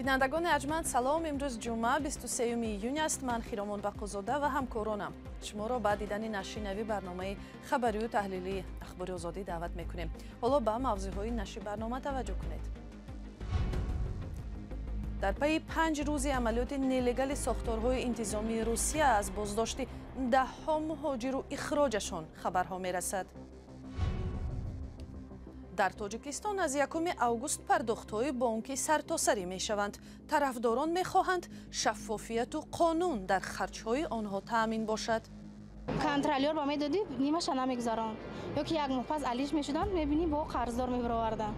Бинандагони арҷманд, салом. Имрӯз ҷумъа, 23 июн аст. Ман Хиромон Бақозода ва ҳамкоронам шуморо ба дидани нашри нави барномаи хабарию таҳлилии Ахбори Озодӣ даъват мекунем. Ҳоло ба мавзӯъҳои нашри барнома таваҷҷӯҳ кунед. Дар пайи 5 рӯзи амалиёти нелегали сохторҳои интизомии Русия аз боздошти даҳҳо муҳоҷиру ихроҷашон хабарҳо мерасад. Дар Тоҷикистон аз 1 август пардохтҳои бонкӣ сартосарӣ мешаванд. Тарафдорон мехоҳанд шаффофияту қонун дар харҷҳои онҳо таъмин бошад. Контролёр ба медодӣ, нимаша намегузарон. Ё ки як моҳ пас алиш мешуданд, мебинӣ бо қарздор мебароварданд.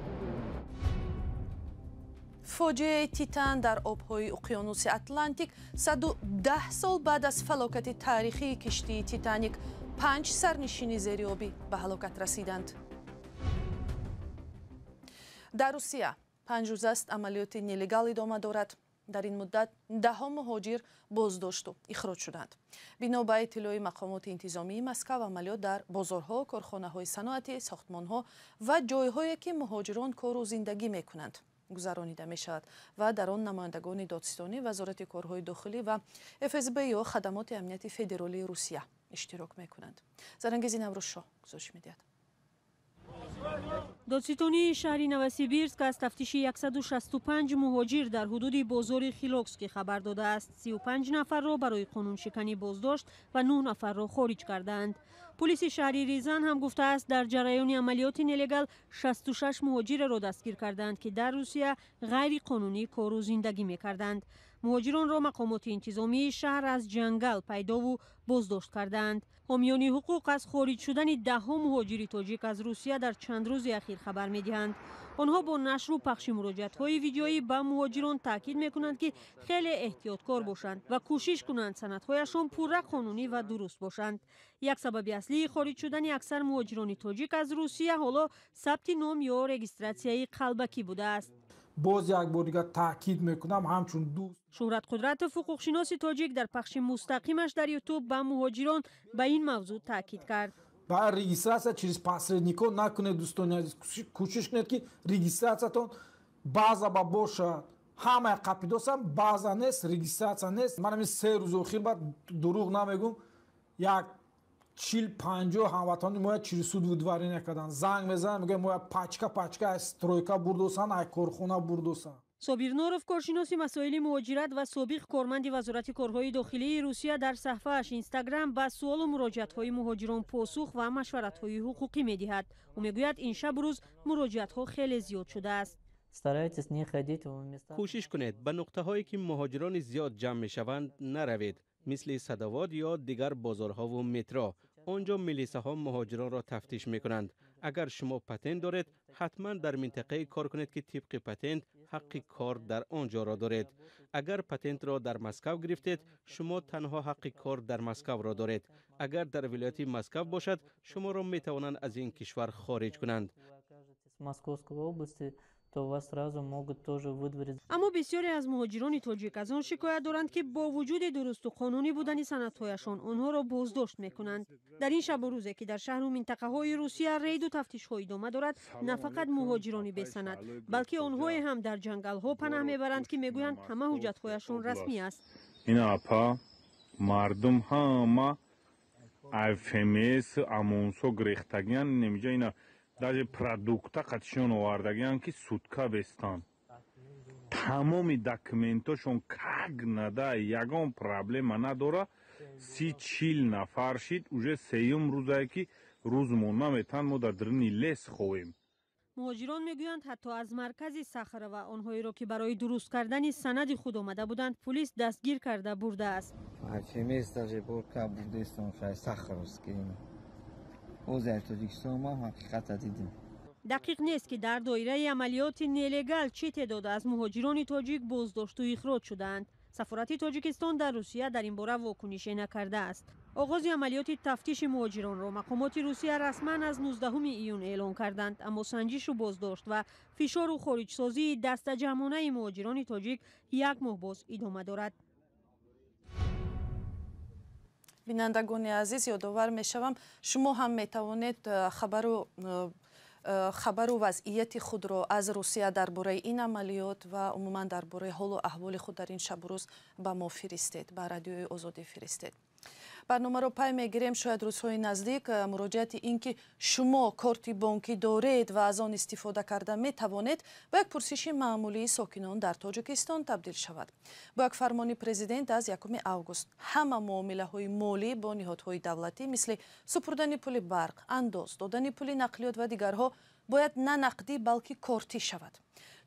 Фоҷиаи Титан дар обҳои уқёнуси Атлантик 110 сол баъд аз фалокати таърихии киштии Титаник 5 сарнишини зериобӣ ба ҳалокат расиданд. Дар Русия 5 рӯз аст амалиёти нелегал идома дорад. Дар ин муддат даҳҳо муҳоҷир боздошту ихроҷ шуданд. Бино ба иттилои мақомоти интизомии Москав, амалиёт дар бозорҳо, корхонаҳои саноатӣ, сохтмонҳо ва ҷойҳое ки муҳоҷирон кору зиндагӣ мекунанд гузаронида мешавад ва дар он намояндагони додситонӣ, Вазорати корҳои дохилӣ ва ФСБ ё Хадамоти амнияти федералии Русия иштирок мекунанд. Зарангези Наврӯзшоҳ гузориш медиҳад. Додситонии шаҳри Новосибирск аз тафтиши 165 муҳоҷир дар ҳудуди бозори Хилокский хабар додааст. 35 нафарро барои қонуншиканӣ боздошт ва 9 нафарро хориҷ кардаанд. Пулиси шаҳри Рязан ҳам гуфтааст, дар ҷараёни амалиёти нелегал 66 муҳоҷирро дастгир кардаанд, ки дар Русия ғайриқонунӣ кору зиндагӣ мекарданд. Муҳоҷиронро мақомоти интизомии шаҳр аз ҷангал пайдову боздошт кардаанд. Ҳомиёни ҳуқуқ аз хориҷ шудани даҳҳо муҳоҷири тоҷик аз Русия дар чанд рӯзи ахир хабар медиҳанд. Онҳо бо нашру пахши муроҷиатҳои видеоӣ ба муҳоҷирон таъкид мекунанд, ки хеле эҳтиёткор бошанд ва кӯшиш кунанд санадҳояшон пурра қонунӣ ва дуруст бошанд. Як сабаби аслии хориҷ шудани аксар муҳоҷирони тоҷик аз Русия ҳоло сабти ном ё регистратсияи қалбакӣ будааст. Боз як бор дигар таъкид мекунам, ҳамчун дӯст. Шӯҳрат Қудратов, ҳуқуқшиноси тоҷик, дар пахши мустақимаш дар Ютуб ба муҳоҷирон ба ин мавзӯъ таъкид кард. Ба регистрация через посредников накунед, дӯстони азиз. Кӯшиш кунед, ки регистрациятон база ба бошад. Ҳамаи қапидосам база нест, регистрация нест. Ман ҳамин 3 рӯзи охир, баъд дурӯғ намегӯм, як 40-50 ҳамватанони моя через суд выдворение карданд. Занг мезананд, мегӯянд, моя пачка пачка аз стройка бурдосан, аз корхона бурдосан. Собир Норов, коршиноси масоили муҳоҷират ва собиқ корманди Вазорати корҳои дохилии Русия, дар саҳфааш Инстаграм ба суолу муроҷиатҳои муҳоҷирон посух ва машваратҳои ҳуқуқӣ медиҳад. Ӯ мегӯяд, ин шабу рӯз муроҷиатҳо хеле зиёд шудааст. Кӯшиш кунед ба нуқтаҳое ки муҳоҷирони зиёд ҷамъ мешаванд наравед, мисли Садовод ё дигар бозорҳову метро. Он ҷо милисаҳо муҳоҷиронро тафтиш мекунанд. Агар шумо патент доред, ҳатман дар минтақае кор кунед, ки тибқи патент ҳаққи кор дар он ҷоро доред. Агар патентро дар Москав гирифтед, шумо танҳо ҳаққи кор дар Москавро доред. Агар дар вилояти Москав бошад, шуморо метавонанд аз ин кишвар хориҷ кунанд. То вас сразу могут тоже выдворить. Аммо бисёре аз муҳоҷирони тоҷик аз он шикоят доранд, ки бо вуҷуди дурусту қонунӣ будани санадҳояшон онҳоро боздошт мекунанд. Дар ин шабу рӯзе ки дар шаҳру минтақаҳои Русия рейду тафтишҳо идома дорад, на фақат муҳоҷирони бесанад, балки онҳое ҳам дар ҷангалҳо панаҳ мебаранд, ки мегӯянд ҳама ҳуҷҷатҳояшон расмӣ аст. Ина апа, мардум ҳама ФМС амонсо гирехтагиян, немиҷа ина даже продукта қатишон овардагиян, ки сутка бестан. Тамоми документошон как нада, ягон проблема надора. 30-40 нафар шид, уже сеюм рӯзае ки рӯзмон наметан, мо дар даруни лес ховем. Муҳоҷирон мегӯянд, ҳатто аз маркази Сахарова онҳоеро, ки барои дуруст кардани санади худ омада буданд, пулис дастгир карда бурдааст. ФМС даже бурка бурдестон шай Сахаровский. Оз дар Тоҷикистон ма ҳақиқата дидем. Дақиқ нест, ки дар доираи амалиёти нелегал чӣ теъдод аз муҳоҷирони тоҷик боздошту ихроҷ шудаанд. Сафорати Тоҷикистон дар Русия дар ин бора вокунише накардааст. Оғози амалиёти тафтиши муҳоҷиронро мақомоти Русия расман аз 19 июн эълон карданд, аммо санҷишу боздошт ва фишору хориҷсозии дастаҷамъонаи муҳоҷирони тоҷик як моҳ боз идома дорад. Бинандагони азиз, ёдовар мешавам, шумо ҳам метавонед хабару Хабару вазъияти худро аз Русия дар бораи ин амалиёт ва умуман дар бораи ҳолу аҳволи худ дар ин шабу рӯз ба мо фиристед, ба Радиои Озодӣ фиристед. Барномаро пай мегирем. Шояд рӯзҳои наздик муроҷиати ин ки шумо корти бонкӣ доред ва аз он истифода карда метавонед, ба як пурсиши маъмулии сокинон дар Тоҷикистон табдил шавад. Бо як фармони президент аз 1 август ҳама муомилаҳои молӣ бо ниҳодҳои давлатӣ, мисли супурдани пули барқ, андоз, додани пули нақлиёт ва дигарҳо, бояд на нақдӣ, балки кортӣ шавад.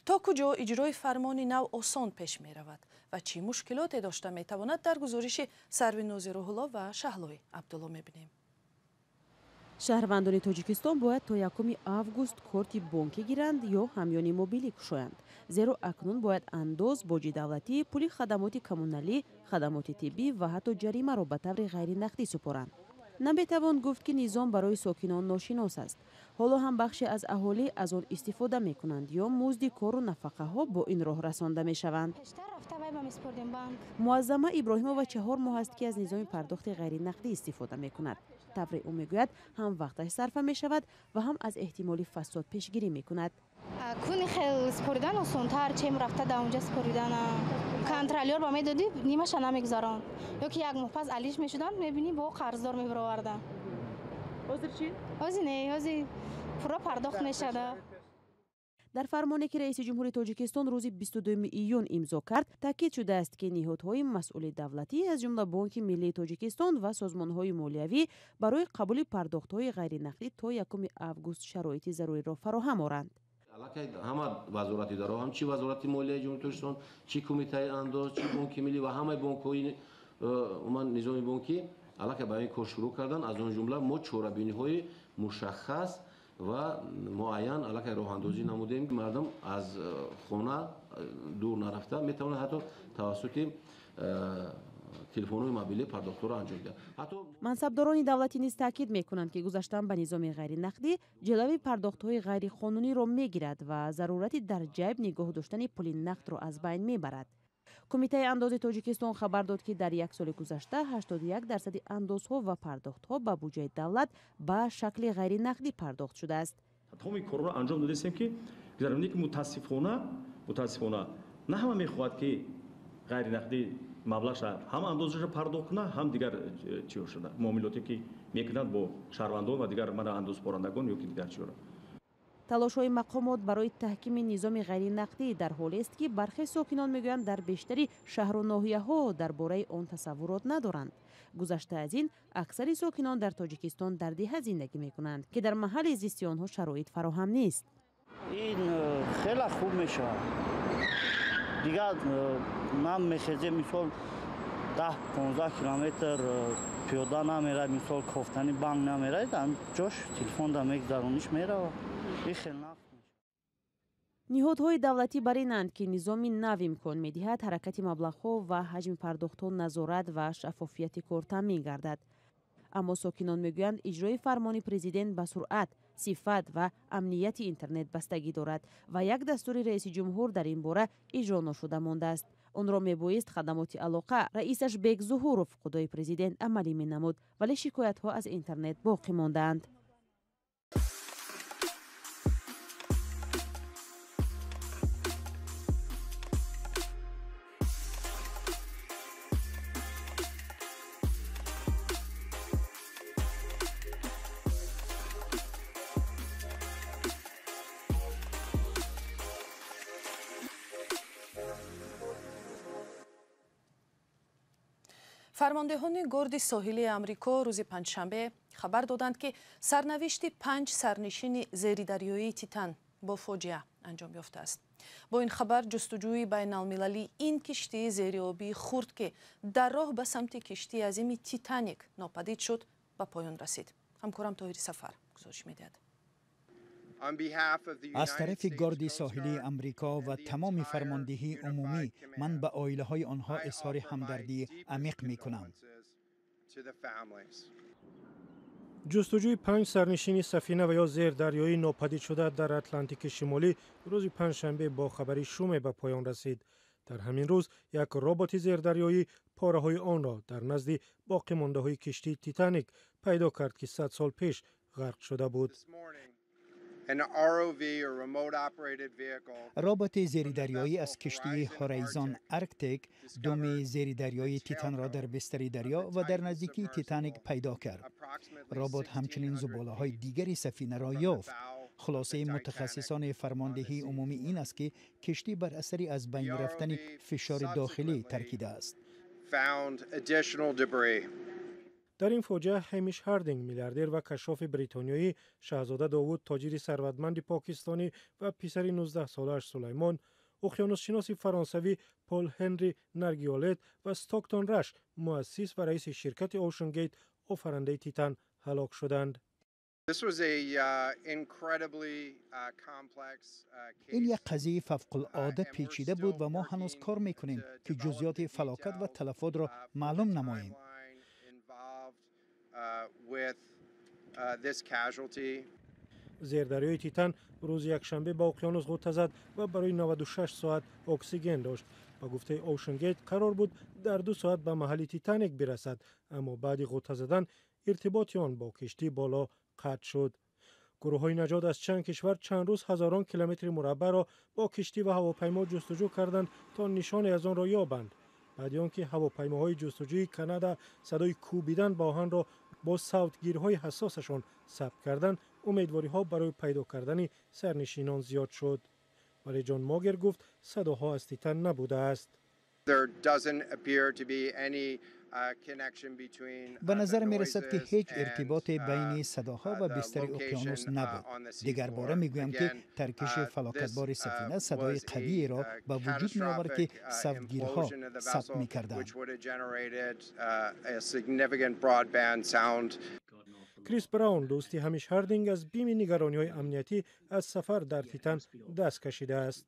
То куҷо иҷрои фармони нав осон пеш меравад ва чӣ мушкилоте дошта метавонад, дар гузориши Сарвинози Рӯҳулло ва Шаҳлои Абдулло мебинем. Шаҳрвандони Тоҷикистон бояд то 1 август корти бонкӣ гиранд ё ҳамёни мобилӣ кушоянд, зеро акнун бояд андоз, боҷи давлатӣ, пули хадамоти коммуналӣ, хадамоти тиббӣ ва ҳатто ҷаримаро ба таври ғайринақдӣ супоранд. Наметавон гуфт, ки низом барои сокинон ношинос аст. Ҳоло ҳам бахше аз аҳолӣ аз он истифода мекунанд ё музди кору нафақаҳо бо ин роҳ расонда мешаванд. Муаззама Иброҳимова 4 моҳ аст, ки аз низоми пардохти ғайринақдӣ истифода мекунад. Тавре ӯ мегӯяд, ҳам вақташ сарфа мешавад ва ҳам аз эҳтимоли фасод пешгирӣ мекунад. Куни хел споридан осонтар, чем рафта дар онҷа споридана. Контролёр ба медодӣ, нимаша намегузаронд, ё ки як моҳ пас алиш мешуданд, мебинӣ, бо қарздор мебароварда. Ҳозир чӣ? Ҳозир не, ҳозир пурра пардохт мешада. Дар фармоне, ки раиси ҷумҳури Тоҷикистон рӯзи 22 июн имзо кард, таъкид шудааст, ки ниҳодҳои масъули давлатӣ, аз ҷумла Бонки миллии Тоҷикистон ва созмонҳои молиявӣ, барои қабули пардохтҳои ғайринақдӣ то 1 август шароити заруриро фароҳам оранд. Аллакай ҳама вазорати идораҳо, ҳам чи Вазорати молияи Ҷумҳурии Тоҷикистон, чи Кумитаи андоз, чи Бонки миллӣ ва ҳамаи бонкҳои, умуман низоми бонкӣ аллакай ба ин кор шурӯъ карданд. Аз он ҷумла мо чорабиниҳои мушаххас ва муайян аллакай роҳандозӣ намудем. Мардум аз хона дур нарафта метавонад ҳатто тавассути телефонҳои мобилӣ пардохтҳоро анҷом диҳад, ҳатто Мансабдорони давлатӣ низ таъкид мекунанд, ки гузаштан ба низоми ғайринақдӣ ҷилави пардохтҳои ғайриқонуниро мегирад ва зарурати дар ҷайб нигоҳ доштани пули нақдро аз байн мебарад. Кумитаи андози Тоҷикистон хабар дод, ки дар як соли гузашта 81 дарсади андозҳо ва пардохтҳо ба буҷаи давлат ба шакли ғайринақдӣ пардохт шудааст. Тамоми корҳоро анҷом додастем, ки гузаронем, ки мутаассифона, мутаассифона, на ҳама мехоҳад, ки ғайринақдӣ маблағша ҳам андозаша пардохт кунад, ҳам дигар чиҳо шуда, муомилоте ки мекунад бо шаҳрвандон ва дигар мана андозпорандагон ё ки дигар чиҳоро. Талошҳои мақомот барои таҳкими низоми ғайринақдӣ дар ҳолест, ки бархе сокинон мегӯянд, дар бештари шаҳру ноҳияҳо дар бораи он тасаввурот надоранд. Гузашта аз ин, аксари сокинон дар Тоҷикистон дар деҳа зиндагӣ мекунанд, ки дар маҳалли зисти онҳо шароит фароҳам нест. Ин хеле хуб мешавад. Дигар нам мехезем, мисол, 10-15 километр пиёда намерад, мисол, кофтани банк намерад, ҷош телефонда мегзарониш, меравад. Ниҳодҳои давлатӣ бар инанд, ки низоми нав имкон медиҳад ҳаракати маблағҳо ва ҳаҷми пардохтҳо назорат ва шаффофияти кор таъмин гардад. Аммо сокинон мегӯянд, иҷрои фармони президент ба суръат, сифат ва амнияти интернет бастагӣ дорад ва як дастури раиси ҷумҳур дар ин бора иҷро ношуда мондааст. Онро мебоист хадамоти алоқа, раисаш Бек Зуҳуров, худои президент, амалӣ менамуд, вале шикоятҳо аз интернет боқӣ мондаанд. Фармондеҳони Горди соҳилии Амрико рӯзи панҷшанбе хабар доданд, ки сарнавишти панҷ сарнишини зеридарёии Титан бо фоҷиа анҷом ёфтааст. Бо ин хабар ҷустуҷӯи байналмилалии ин киштии зериобии хурд, ки дар роҳ ба самти киштии азими Титаник нопадид шуд, ба поён расид. Ҳамкорам Тоҳири Сафар гузориш медиҳад. Аз тарафи Горди соҳилии Амрико ва тамоми фармондиҳии умумӣ ман ба оилаҳои онҳо изҳори ҳамдардии амиқ мекунам. Ҷустуҷӯи панҷ сарнишини сафина ва ё зердарёии нопадидшуда дар Атлантики Шимолӣ рӯзи панҷшанбе бо хабари шуме ба поён расид. Дар ҳамин рӯз як роботи зердарёӣ пораҳои онро дар назди боқимондаҳои киштии Титаник пайдо кард, ки 100 сол пеш ғарқ шуда буд. Роботи зердарёӣ аз киштии Horizon Arctic думи зердарёии Титанро дар бистари дарё ва дар наздикии Титаник пайдо кард. Робот ҳамчунин зуболаҳои дигари сафинаро ёфт. Хулосаи мутахассисони фармондеҳии умумӣ ин аст, ки киштӣ бар асари аз байн рафтани фишори дохилӣ таркидааст. Дар ин фоҷиа Ҳемиш Ҳардинг, миллиардер ва кашшофи бритониёӣ, Шаҳзода Довуд, тоҷири сарватманди покистонӣ ва писари 19-солааш Сулаймон, уқёнусшиноси фаронсавӣ Пол Ҳенри Наргиолет ва Стоктон Раш, муассис ва раиси ширкати OceanGate, офарандаи Титан, ҳалок шуданд. Ин як қазияи фавқулода печида буд ва мо ҳанӯз кор мекунем, ки ҷузъиёти фалокат ва талафотро маълум намоем. Зердарёи Титан рӯзи якшанбе ба уқёнус ғӯта зад ва барои 96 соат оксиген дошт. Ба гуфтаи OceanGate, қарор буд дар 2 соат ба маҳалли Титаник бирасад, аммо баъди ғӯта задан иртиботи он бо киштӣ боло қатъ шуд. Гурӯҳҳои наҷот аз чанд кишвар чанд рӯз ҳазорон километри мураббаъро бо киштӣ ва ҳавопаймо ҷустуҷӯ карданд, то нишоне аз онро ёбанд. Баъди он ки ҳавопаймоҳои ҷустуҷӯи Канада садои кӯбидан ба оҳанро бо савтгирҳои ҳассосашон сабт карданд, умедвориҳо барои пайдо кардани сарнишинон зиёд шуд. Вале Ҷон Могер гуфт, садоҳо аз Титан набудааст. Ба назар мерасад, ки ҳеҷ иртиботе байни садоҳо ва бистари уқёнус набуд. Дигар бора мегӯям, ки таркиши фалокатбори сафина садои қавиеро ба вуҷуд меовард, ки савтгирҳо сабт мекарданд. Крис Браун, дӯсти Ҳамиш Ҳардинг, аз бими нигарониҳои амниятӣ аз сафар дар Титан даст кашидааст.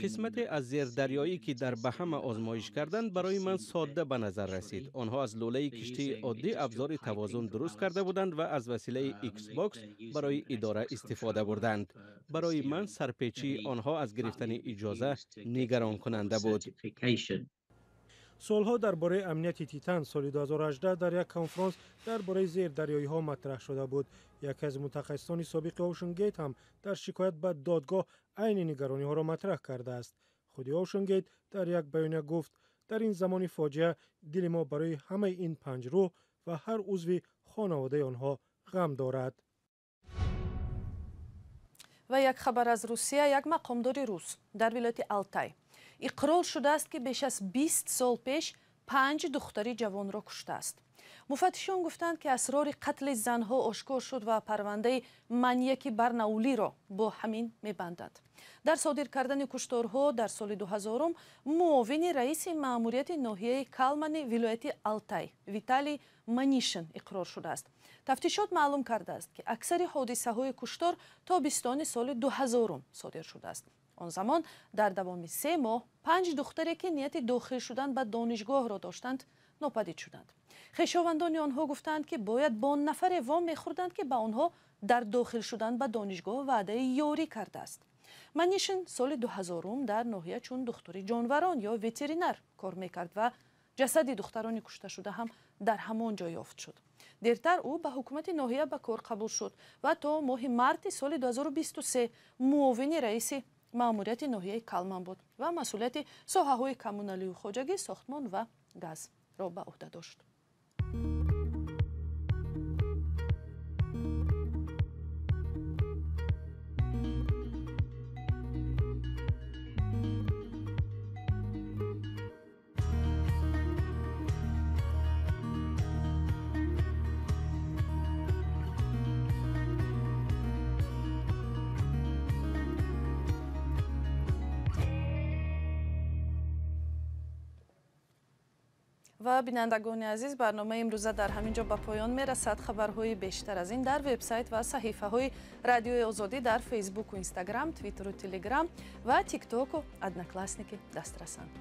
Қисмате аз зердарёӣ, ки дар Баҳама озмоиш карданд, барои ман содда ба назар расид. Онҳо аз лӯлаи киштии оддӣ абзори тавозун дуруст карда буданд ва аз василаи Xbox барои идора истифода бурданд. Барои ман сарпечии онҳо аз гирифтани иҷоза нигаронкунанда буд. Суолҳо дар бораи амнияти Титан соли 2018 дар як конфронс дар бораи зердарёиҳо матраҳ шуда буд. Яке аз мутахассисони собиқи OceanGate ҳам дар шикоят ба додгоҳ айни нигарониҳоро матраҳ кардааст. Худи OceanGate дар як баёния гуфт, дар ин замони фоҷиа дили мо барои ҳамаи ин панҷ рӯҳ ва ҳар узви хонаводаи онҳо ғам дорад. Ва як хабар аз Русия. Як мақомдори рус дар вилояти Алтай иқрор шудааст, ки беш аз 20 сол пеш панҷ духтари ҷавонро куштааст. Муфаттишон гуфтанд, ки асрори қатли занҳо ошкор шуд ва парвандаи маньяки Барнаулиро бо ҳамин мебанданд. Дар содир кардани кушторҳо дар соли 2000 муовини раиси маъмурияти ноҳияи Калмани вилояти Алтай Виталий Манишин иқрор шудааст. Тафтишот маълум кардааст, ки аксари ҳодисаҳои куштор тобистони соли 2000 содир шудааст. Он замон дар давоми 3 моҳ панҷ духтаре, ки нияти дохил шудан ба донишгоҳро доштанд, нопадид шуданд. Хешовандони онҳо гуфтанд, ки бояд бо нафаре вом мехӯрданд, ки ба онҳо дар дохил шудан ба донишгоҳ ваъдаи ёрӣ кардааст. Манишин соли 2000 дар ноҳия чун духтури ҷонварон ё ветеринар кор мекард ва ҷасади духтарони кушташуда ҳам дар ҳамон ҷо ёфт шуд. Дертар ӯ ба ҳукумати ноҳия ба кор қабул шуд ва то моҳи марти соли 2023 муовини раиси маъмурияти ноҳияи Калман буд ва масъулияти соҳаҳои коммуналию хоҷагӣ, сохтмон ва газро ба ӯҳда дошт. Ва бинандагони азиз, барномаи имрӯза дар ҳамин ҷо ба поён мерасад. Хабарҳои бештар аз ин дар вебсайт ва саҳифаҳои Радиои Озодӣ дар Фейсбуку, Инстаграм, Твиттеру, Телеграм ва Тиктоку, Одноклассники дастрасанд.